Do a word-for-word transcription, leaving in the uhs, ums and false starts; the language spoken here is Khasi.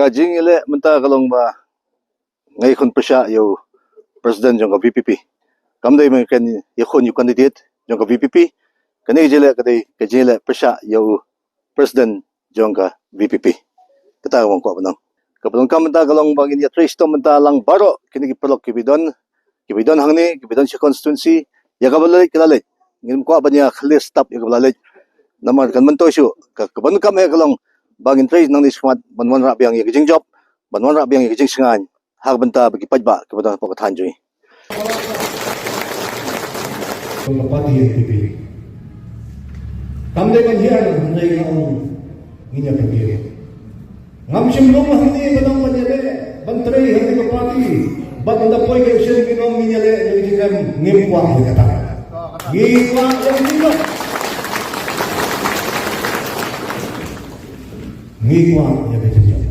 Ka jingïaleh mynta ka long ba nga ïakhun pyrshah ïa u president jong ka VPP. Kam dei ba nga ïakhun ïa u candidate jong ka VPP. Kane ka jingïaleh ka dei ka jingïaleh pyrshah ïa u president jong ka VPP. Kata ka ba nga kwah ban ong. Ka ba donkam mynta ka long ba ngin ïatrei shitom mynta lang baroh kine ki paralok kiba don, kiba don hangne, kiba don sha constituency, ïa kaba la leit ka la leit. Ngim kwah ban ïa khleh step ïa kaba la leit. Namar kan myntoi shuh, ka, ka ba donkam eh ka long ba ngin trei nangne shakhmat ban wanrah biang ïa ka jingjop, ban wanrah biang ïa ka jingshngaiñ ha ka bynta ba ki paidbah kiba don hapoh ka thaiñ jong ngi. Ka party NPP. Kam dei ban hiar, hynrei nga ong ngin ïa pynbiang. Ngam shym long hangne ban ong ban ïaleh, ban trei ha kane ka party. Bad ynda poi ka election ngin ong ngin ïaleh ïa ka jingkam, ngim kwah ïa kata. Ngi kwah ïa ka jingkam. Ngi kwah ïa ka jingkam.